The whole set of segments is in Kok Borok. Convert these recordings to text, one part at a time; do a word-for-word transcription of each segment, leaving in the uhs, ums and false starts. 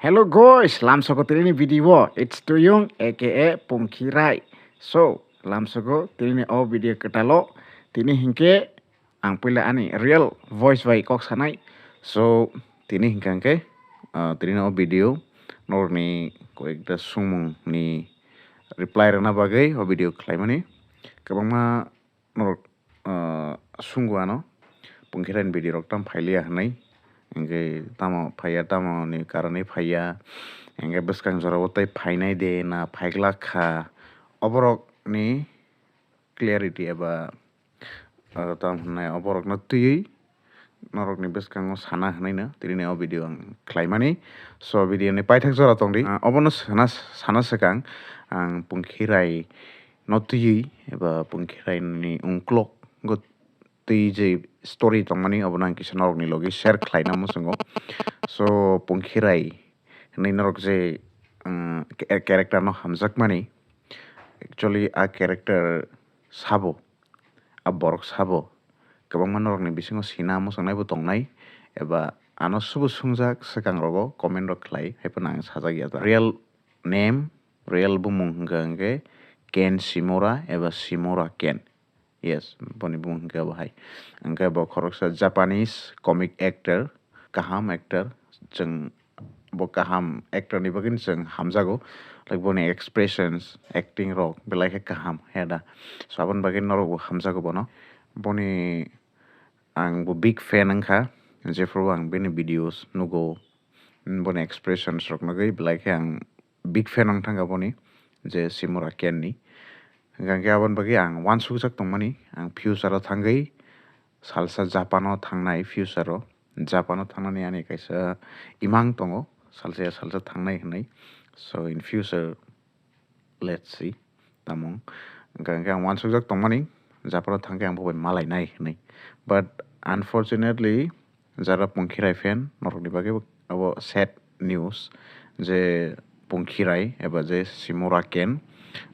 Hello guys, lamsogo tini ni video, it's Tuyung aka Pungkhirai. So, lamsogo tini ni o video kwtalo, tini hinkhe ang puila ani real voice bai kok sanai. So, tini hinkha hinkhe, ah, tini ni o video norokni koyekta sungmung ni reply rwna bagwi o video khlaimani. Kwbangma norok, ah, sungo ano, Pungkhirai ni video rok tamo phailiya hinwi, hinkhe tamo phaiya, tamo ni karonwi phaiya, hinkhe bwskang jorao tei phainai de na phaiglak kha, oborok ni clarity eba, ah, tamo hwnai oborokno twiwi norokni bwskango sana hwnwi no tini ni o video ang khlaimani. So, video ni paithak jora tongdi. Ah, obono sana, sana swkang ang Pungkhirai no twiwi eba Pungkhirai ni ungkulok go twi je story tongmani, obono ang kisa norokni logi share khlaina muchungo. So, Pungkhirai hwnwi norok je, um, ca-, character no hamjakmani, actually a character sabo, a borok sabo kwbangma norokni bisingo sina muchungnai bo tongnai, eba ano subo sungjak swkang rogo comment rok khlai, hai phano ang sajak ya ta. Real name, real bumung hwnkha hwnkhe Ken Shimura eba Shimura Ken. Yes, boni bumung hwnkhe abo hai. Hwnkhe bo khoroksa Japanese comic actor, kaham actor, chwng bo kaham actor ni bagwi chwng hamjago, like, boni expressions, acting rok belai khe kaham, he da. So, aboni bagwi norok bo hamjago bono. Boni ang bo big fan wngkha, jephru ang bini videos nugo, boni expressions rok nugwi belai khe ang big fan wng thangkha boni, je Shimura Ken ni. Hwnkhe aboni bagwi ang uansukjak tongmani, ang future o thangwi salsa Japan o thangnai future o. Japan o thangnani ani kaisa imang tongo, salsa ya salsa thangnai hinwi. So in future, let's see, tamo wng. Hwnkha hwnkhe ang uansukjak tongmani, Japan o thangkhe ang bo bai malainai hinwi. But unfortunately, jara Pungkhirai fan, norokni bagwi abo sad news je Pungkhirai eba je Shimura Ken,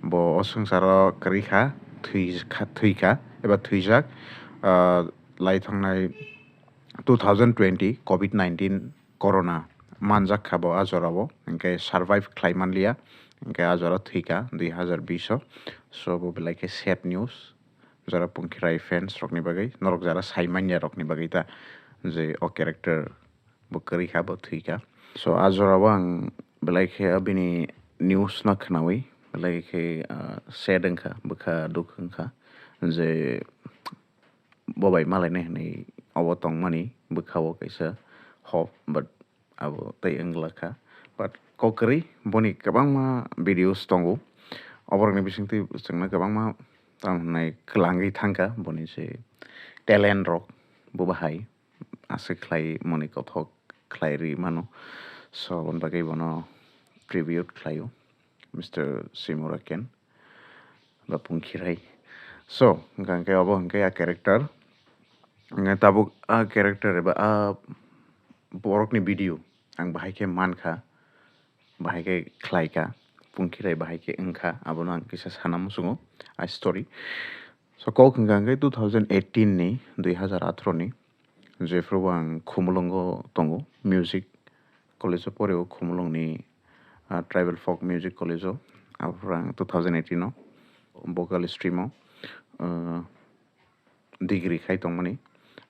bo o swngcharo kwrwi kha, thwi kha, thwi kha eba thwijak, ah, lai thangnai two thousand twenty covid nineteen corona manjak kha bo a jorao, hwnkhe survive khlai manliya, hwnkhe a jora thwi kha dui hazar bish o. So bo belai khe sad news jara Pungkhirai fans rokni bagwi, norok jara sai manya rokni bagwi ta, je o character bo kwrwi kha, bo thwi kha. So a jorao ang belai khe bini news no khwnawi belai khe, ah, sad wngkha, bwkha dukh wngkha je bo bai malainai hinwi obo tongmani bwkha o kaisa hope, but abo tei wngla kha. But kok kwrwi boni kwbangma videos tongo, oborokni bisingtwi chwngno kwbangma tamo hwnai kwlangwi thangkha boni se talent rok bo bahai aswk khlai mani kothok khlai rwi mano. So aboni bagwi bono tribute khlaio Mister Shimura Ken ba Pungkhirai. So hwnkha hwnkhe obo hwnkhe a character, hwnkhe tabuk a character eba a borokni video ang bahai khe mankha, bahai khe khlaikha, Pungkhirai bahai khe wngkha, abono ang kisa sana muchungo a story. So kok hwnkha hwnkhe two thousand eighteen ni, dui hazar atharo ni, jephru ang Khumulwngo tongo, music college o porio, Khumulwng ni, ah, tribal folk music college o, aphuru ang two thousand eighteen o vocal stream o, ah, degree khai tongmani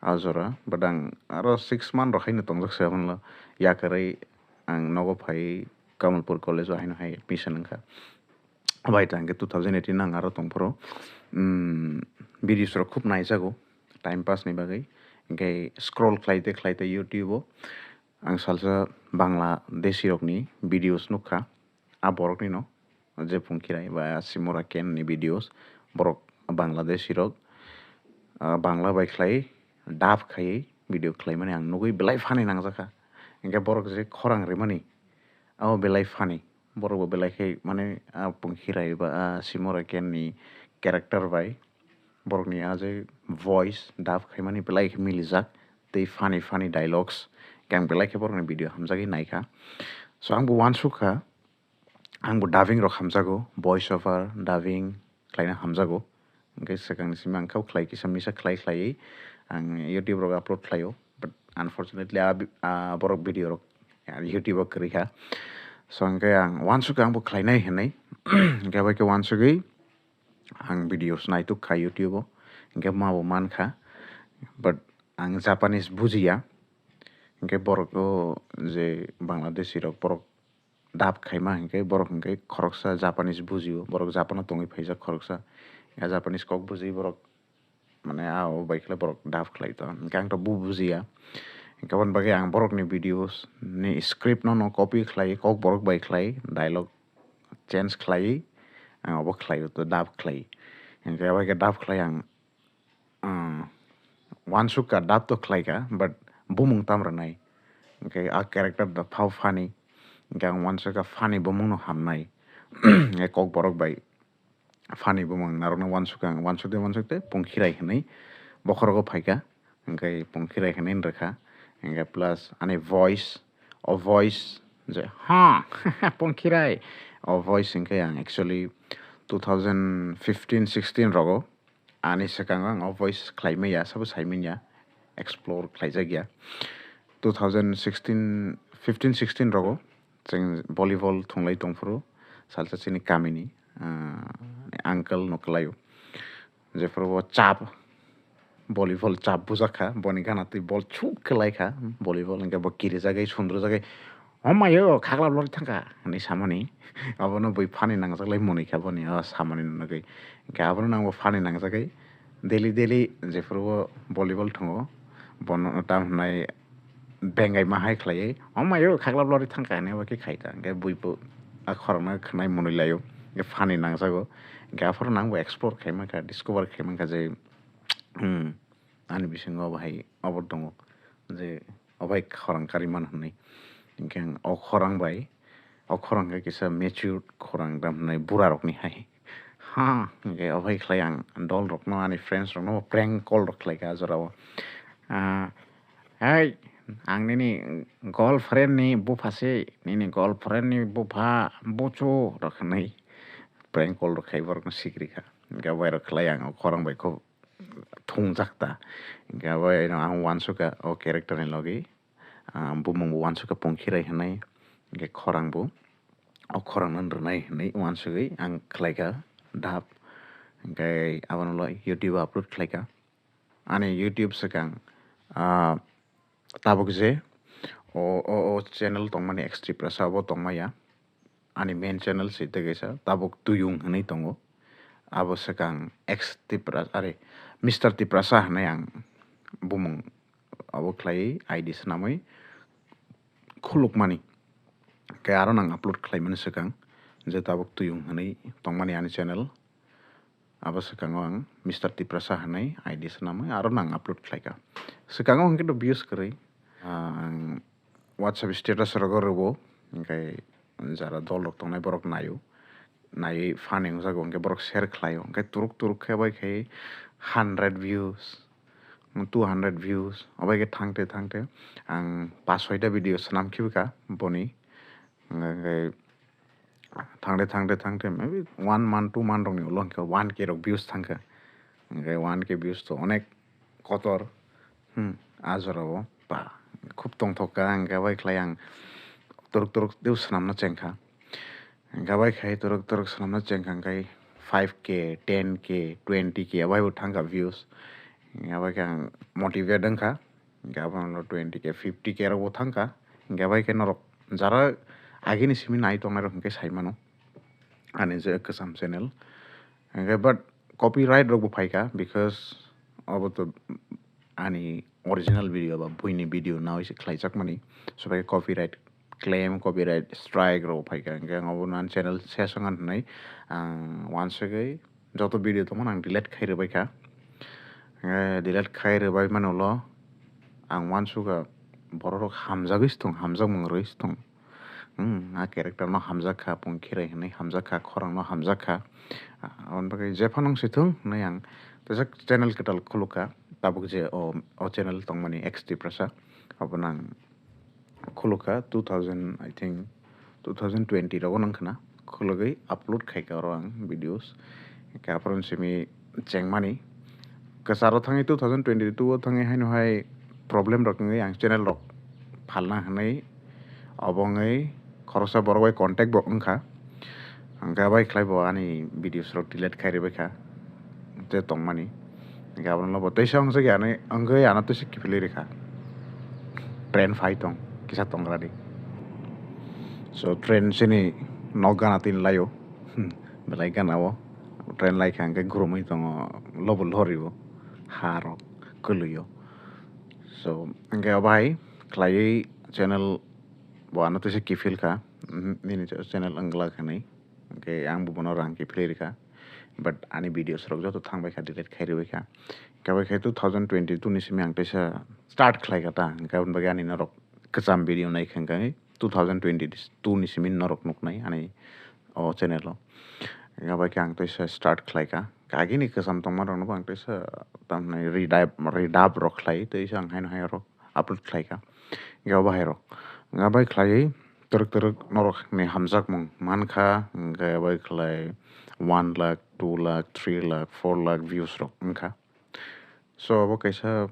a jora, but ang aro six month rok haino tongjak se, abono yakarwi ang nogo phai Kamalpur college o haino hai admission wngkha. Bai ta hwnkhe two thousand eighteen ang aro tongphuru, um, videos rok khub naijago time pass ni bagwi, hwnkhe scroll khlaite khlaite YouTube o ang salsa Bangladeshi rokni videos nukha, a borokni no, je Pungkhirai ba Simura Ken ni videos, borok Bangladeshi rok, ah, Bangla bai khlai dub khaiwi video khlaimani ang nugwi belai funny nangjakha. Hwnkhe borok je khorang rimani, abo belai funny. Borok bo belai khe mane a Pungkhirai ba a Simura Ken ni character bai borokni a je voice dub khaimani belai khe milijak tei funny funny dialogues. Hwnkhe ang belai khe borokni video hamjagwi naikha. So ang bo uansukha, ang bo dubbing rok hamjago, voice over, dubbing khlaina hamjago. Hwnkhe swkangni simi ang khe khlai kisa misa khlai khlaiwi ang YouTube rok upload khlaio. But unfortunately a bi-, a borok video rok YouTube o kwrwi kha. So hwnkhe ang uansukha angbo khlainai hinwi. Hwnkhe bai khe uansugwi ang videos naituk kha YouTube o. Hwnkhe mabo mankha. But ang Japanese bujiya. Hwnkhe borok o je Bangladeshi rok borok dub khaima hwnkhe borok hwnkhe khoroksa Japanese bujio, borok Japan o tongwi phaijak khoroksa. A Japanese kok bujiwi borok mane a o bai khe borok dub khlai to. Hwnkhe ang to bu bujiya. Hwnkhe aboni bagwi ang borokni videos ni script no, no copy khlai, kok borok bai khlai, dialogue change khlai, ang obo khlai to dub khlai. Hwnkhe abo khe dub khlai ang, ah, uansukha dub to khlaikha, but bumung tam rwnai. Hwnkhe a character da phao funny. Hwnkhe ang uansukha funny bumung no hamnai. Hwnkhe kok borok bai funny bumung narwkna uansukha ang, uansukte uansukte Pongkhirai hinwi bokhorogo phaikha, hwnkhe Pongkhirai hinwi wngkha, hwnkhe plus ani voice, o voice je, "Ha, Pongkhirai," o voice hwnkhe ang actually two thousand fifteen sixteen rogo ani swkango ang o voice khlaimaya, sabo saimanya, explore khlaijakya. Two thousand sixteen, fifteen sixteen rogo chwng volleyball thunglai tongphuru salsa chini kamini, ah, uncle no kwlaio. Jephuru bo chap, volleyball chap bujakha, boni gana twi ball chuk khe laikha, volleyball hwnkhe bo kirijagwi sundrujagwi, "Omayo, khaklap lori thangkha," hinwi samani. Abono bui funny nangjaklai monwi kha boni o samani nugwi. Hwnkhe abono nangbo funny nangjagwi daily daily jephuru bo volleyball thungo, bono tam hwnai bengaima hai khlaiwi, "Omayo, khaklap lori thangkha," hinwi abo khe khai ta. Hwnkhe buibo a khorangno khwnai monwi laio. Hwnkhe funny nangjago. Hwnkhe aphuru nangbo explore khai mankha, discover khai mankha je, hmm, ani bisingo obo hai obo tongo je obo hai khorang kari mano hinwi. Hwnkhe ang o khorang bai, o khorang khe kisa matured khorang tam hinwi bura rokni hai. Ha, hwnkhe obo hai khlai ang dol rokno, ani friends rokno prank call rok khlaikha a jorao. Ah, "Hai, ang nini girlfriend ni bupha se, nini girlfriend ni bupha buchu," rok hinwi prank call rok khai borokno sikri kha. Hwnkhe abo hai rok khlai ang o khorang bai kho thungjak ta. Hwnkhe abo hai no ang uansukha o character ni logi. Ah, bumung bo uansukha Pongkhirai hinwi, hwnkhe khorang bo o khorang no rwnai hinwi uansugwi ang khlaikha dub. Hwnkhe abono ulo YouTube o upload khlaikha. Ani YouTube swkang, ah, tabuk je o, o, o channel tongmani X Tiprasa obo tongmaya. Ani main channel se tei kaisa tabuk Tuyung hinwi tongo. Abo swkang X Tipra-, are, Mister Tiprasa hinwi ang bumung abo khlaiwi I D swnamwi khulukmani. Khe aro nang upload khlaimani swkang je tabuk Tuyung hinwi tongmani ani channel. Abo swkango ang Mister Tiprasa hinwi I D swnamwi aro nang upload khlaikha. Swkango hwnkhe to views kwrwi. Ah, ang WhatsApp status rogo rwo, hwnkhe jara dol rok tongnai borok naio. Naiwi funny wngjago hwnkhe borok share khlaio. Hwnkhe turuk turuk khe bai khe hundred views, two hundred views, obo hai khe thangte thangte ang pas soita video swnam khibikha boni. Hwnkhe thangte thangte thangte maybe one month, two month rokni ulo hwnkhe one K rok views thangkha. Hwnkhe one K views to onek kotor. Hmm, a jorao ba khub tongthok kha, hwnkhe bai khlai ang turuk turuk tei swnamna chengkha. Hwnkhe bai khai turuk turuk swnamna chengkha, hwnkhe five K, ten K, twenty K abo hai bo thangkha views. Hwnkhe bai khe ang motivate wngkha. Hwnkhe abono twenty K, fifty K rokbo thangkha. Hwnkhe bai khe norok jara agini simi nai tongnai rok hwnkhe sai mano ani je kwcham channel. Hwnkhe but copyright rokbo phaikha, because obo to ani original video ba buini video nawi se khlaijakmani. So bai khe copyright claim, copyright strike rok phaikha, hwnkhe ang obono ani channel ses wngna hinwi ang uansugwi joto video tongmani ang delete khai rwbaikha. Eh, delete khai rwbaimani ulo ang uansukha borok rok hamjagwi se thung, hamjakmung rwui se thung. Hmm, a character no hamjakha, Pongkhirai hinwi hamjakha, khorang no hamjakha. Ah, aboni bagwi jephano wng se thung hinwi ang teisa channel kwtal khulukha, tabuk je o, o channel tongmani X Tiprasa, abono ang khulukha two thousand, I think, two thousand twenty rogo nang khna khulugwi upload khaikha oro ang videos. Hwnkhe aphuru simi chengmani kwcharo thangwi two thousand twenty-two o thangwi haino hai problem rok wngwi ang channel rok phalna hinwi Obo wngwi khoroksa borok bai contact bo wngkha. Hwnkhe bai khlai bo ani videos rok delete khai rwbaikha. Tei tongmani. Hwnkhe abono bo teisa wngjakya hinwi wngwi ano teisa kiphilwi rwkha. Train phai tong, kisa tongrani. So, train chini nok gana tini laio. Hmm, belai gana o. Train laikha hwnkhe gurumwi tongo, lobo lorio, ha rok kwlwio. So, hwnkhe obo hai khlaiwi channel bo ano teisa kiphil kha, mhm, nini channel wng glak hinwi. Hwnkhe ang bo bono rang kiphilwi rwkha. But ani videos rok joto thang bai kha, delete khai rwbaikha. Hwnkhe bai khe two thousand twenty-two ni simi ang teisa start khlai kha ta. Hwnkhe aboni bagwi ani norok kwcham video nai kha hwnkhe two thousand twenty-two ni simi norok nuknai ani o channel o. Hwnkhe bai khe ang teisa start khlai kha. Kagini kwcham tongma rokno bo ang teisa tamni redub, redub rok khlai teisa ang haino hai rok upload khlai kha. Hwnkhe obo hai rok. Hwnkhe bai khlaiwi twrwk twrwk norokni hamjakmung mankha, hwnkhe bai khlai one lakh, two lakh, three lakh, four lakh views rok wngkha. So, obo kaisa,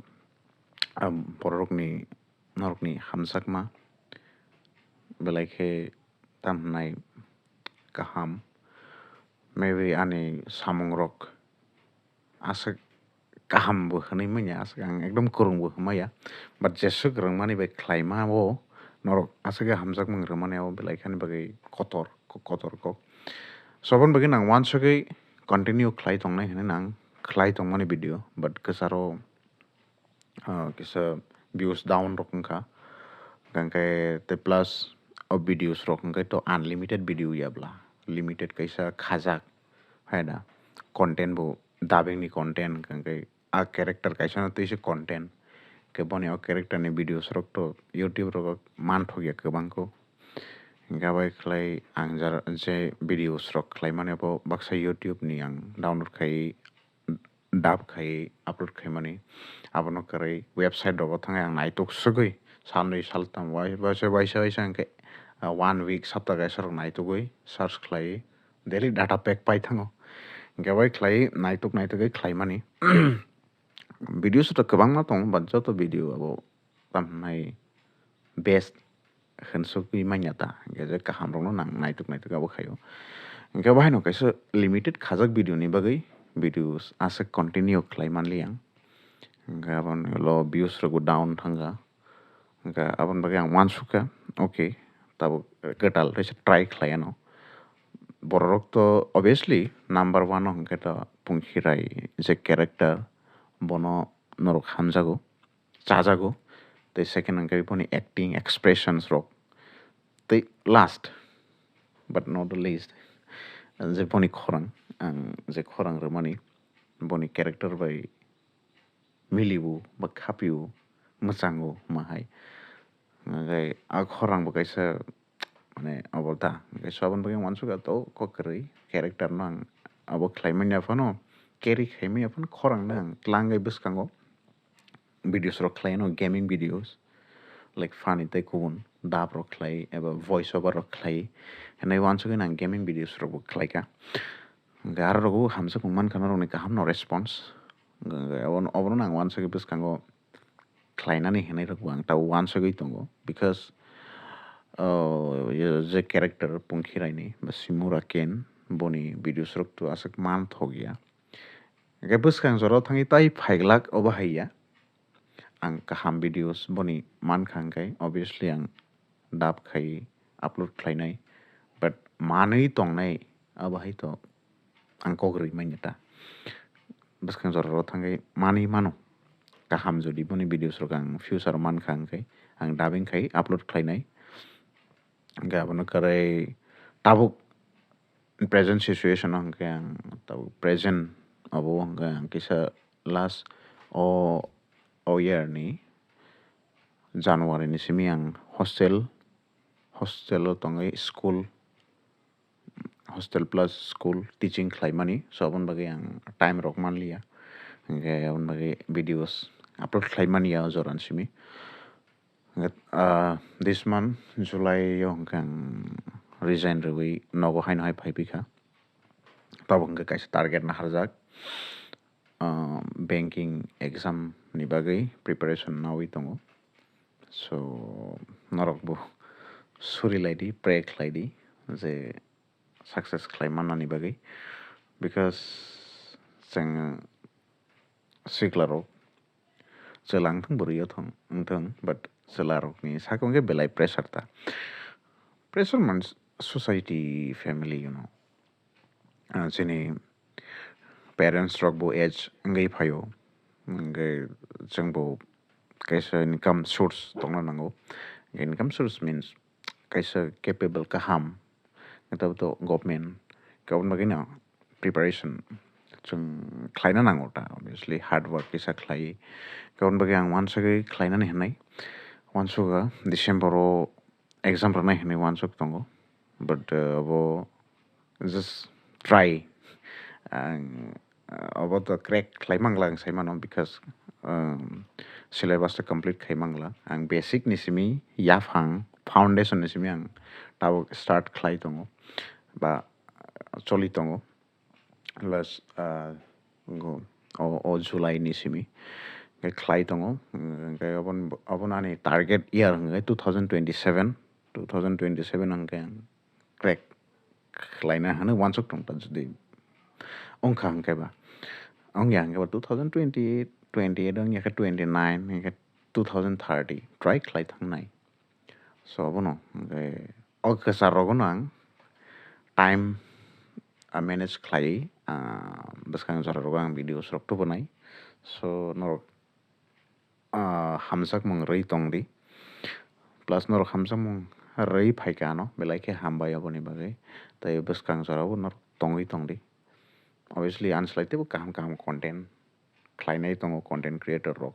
um, bororokni, norokni hamjakma, belai khe tamo hwnai kaham. Maybe ani samungrok aswk kaham bo hwnwi manya, aswk ang ekdom kwrwng bo hwnmaya. But jeswk rwngmani bai khlaima o norok aswk khe hamjakmung rwmani abo belai khani bagwi kotor, ko-, kotor kok. So, aboni bagwi nang uansugwi continue khlai tongnai hwnwi nang khlai tongmani video, but kwcharo, ah, kisa views down rok wngkha. Hwnkhe tei plus o videos rok hwnkhe to unlimited video ya bla, limited kaisa khajak, hai da, content bo dubbing ni content, hwnkhe a character kaisa no twi se content. Khe boni o character ni videos rok to YouTube rogo manthok ya kwbang kho. Hwnkhe bai khlai ang jar-, je videos rok khlai mani bo baksa YouTube ni ang download khai dub khai upload khai mani. Abono kwrwi website rogo thangwi ang naitok swgwi salnwi saltham wai-, waisa waisa waisa hwnkhe, ah, one week sapta kaisa rok naitogwi search khlai daily data pack pai thango. Hwnkhe bai khlai naitok naitogwi khlai mani. Videos to kwbangma tongo, but joto video abo tamo hwnai best hwnsugwi manya ta, hwnkhe je kaham rokno nang naitok naitok abo khaio. Hwnkhe bo haino kaisa limited khajak video ni bagwi videos aswk continue khlai manliya ang. Hwnkhe aboni ulo views rokbo down thangkha. Hwnkhe aboni bagwi ang uansukha, okay, tabuk kwtal teisa try khlai anw. Bororok to obviously number one o hwnkhe to Pungkhirai je character, bono norok hamjago, chajago. Tei second hwnkhe boni acting, expressions rok. Tei last but not the least, je boni khorang, ang je khorang rwmani, boni character bai milibo ba khapio, mwchango hwnma hai. Hwnkhe a khorang bo kaisa, mane, obo ta. Hwnkhe so aboni bagwi ang uansukha to kok kwrwi character no ang abo khlai manya phano, carry khai manya phano khorang no ang tlangwi bwskango videos rok khlai no, gaming videos, like funny tei kubun dub rok khlai eba voice over rok khlai. Hwnwi uansugwi ang gaming videos rok bo khlai kha. Hwnkhe aro rok bo hamjakmung mankha norokni kaham no response. Hwnkhe obo, obono ang uansugwi bwskango khlainani hinwi rokbo ang tabuk uansugwi tongo, because, oh, ye, je character Pungkhirai ni ba Simura Ken, boni videos rok to aswk manthok ya. Hwnkhe bwskang jora o thangwi tai phaiglak obo hai ya. Ang kaham videos boni mankha hwnkhe obviously ang dub khai upload khlainai, but manwi tongnai abo hai to ang kok rwi manya ta. Bwskang jora o thangwi manwi mano. Kaham jodi boni videos rok ang future o mankha hwnkhe ang dubbing khai upload khlainai. Hwnkhe abono kwrwi tabuk present situation o hwnkhe ang tabuk present obo hwnkhe ang kisa last o, o year ni January ni simi ang hostel, hostel o tongwi school, hostel plus school teaching khlaimani, so aboni bagwi ang time rok manliya, hwnkhe aboni bagwi videos upload khlaimani ya o jora ni simi. Hwnkhe, ah, this month July o hwnkhe ang resign rwui nogo haino hai phaiphikha. Tabuk hwnkhe kaisa target naharjak, ah, banking exam ni bagwi preparation naui tongo. So, norokbo suri lai di, pray khlai di je success khlai mannani bagwi, because chwng siklarok chwla wngthang bwrwi wngthang, but chwlarokni sakao hwnkhe belai pressure ta. Pressure means society, family, you know. Ah, chini parents rok bo age wngwi phaio, hwnkhe chwngbo kaisa income source tongna nango. Income source means kaisa capable, kaham, tabuk to government, kabun bagwino preparation chwng khlaina nango ta, obviously hard work kisa khlai. Kabun bagwi ang uansugwi khlainani hinwi uansukha, December o exam rwnai hinwi uansuk tongo, but uh, abo just try. Ang, uh, abo to crack khlai mangla ang sai mano, because um, syllabus to complete khai mangla. Ang basic ni simi yaphang, foundation ni simi ang tabuk start khlai tongo ba choli tongo. Last uh, go, o, o July ni simi hwnkhe khlai tongo. Hwnkhe abon, abon ani target year hwnkhe two thousand twenty-seven, two thousand twenty-seven hwnkhe ang crack khlaina hwnwi uansuk tong ta, jodi wngkha hwnkhe ba. Wngya hwnkhe ba two thousand twenty-eight, twenty-eight wngya khe twenty-nine, hwnkhe two thousand thirty try khlai thangnai. So abono hwnkhe o kwchar rogono ang time, ah, manage khlaiwi, ah, bwskang jora rogo ang videos rok tubunai. So norok ah, hamjakmung rwi tong di. Plus norok hamjakmung rwi phai kha ano, belai khe hambai aboni bagwi. Tei bwskang jora o norok tongwi tong di. Obviously, ani slai teibo kaham kaham content khlainai tongo content creator rok.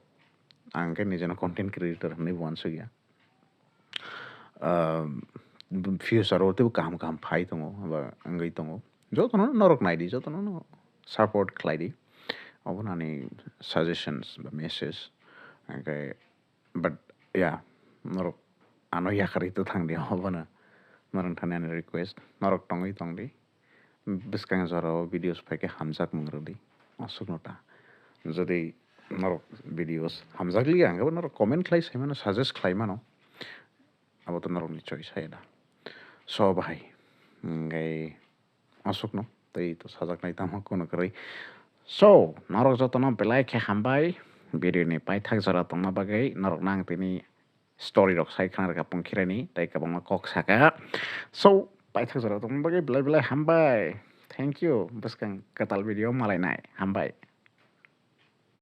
Ang khe nijeno content creator hinwi bo uansukya. Ah, future o teibo kaham kaham phai tongo, ba wngwi tongo. Jotono norok nai di, jotono no support khlai di. Obo nani suggestions ba message. Hwnkhe, but yeah, norok ano yakarwi to thang di, obono norok thani ani request. Norok tongwi tong di. Bwskang jora o videos phai khe hamjakmung rw di. Aswkno ta. Jodi norok videos hamjakliya hwnkhe bo norok comment khlai sai mano, suggest khlai mano. Abo to norokni choice hai da. So bahai, hwnkhe aswkno tei to sajaknai tamo kono kwrwi. So, norok jotono belai khe hambai. Video ni paithak jora tongma bagwi norok nang tini story rok sai khna rwkha pungkhirani tei kwbangma kok saka. So, paithak jora tongma bagwi belai belai hambai. Thank you. Bwskang kwtal video malainai. Hambai.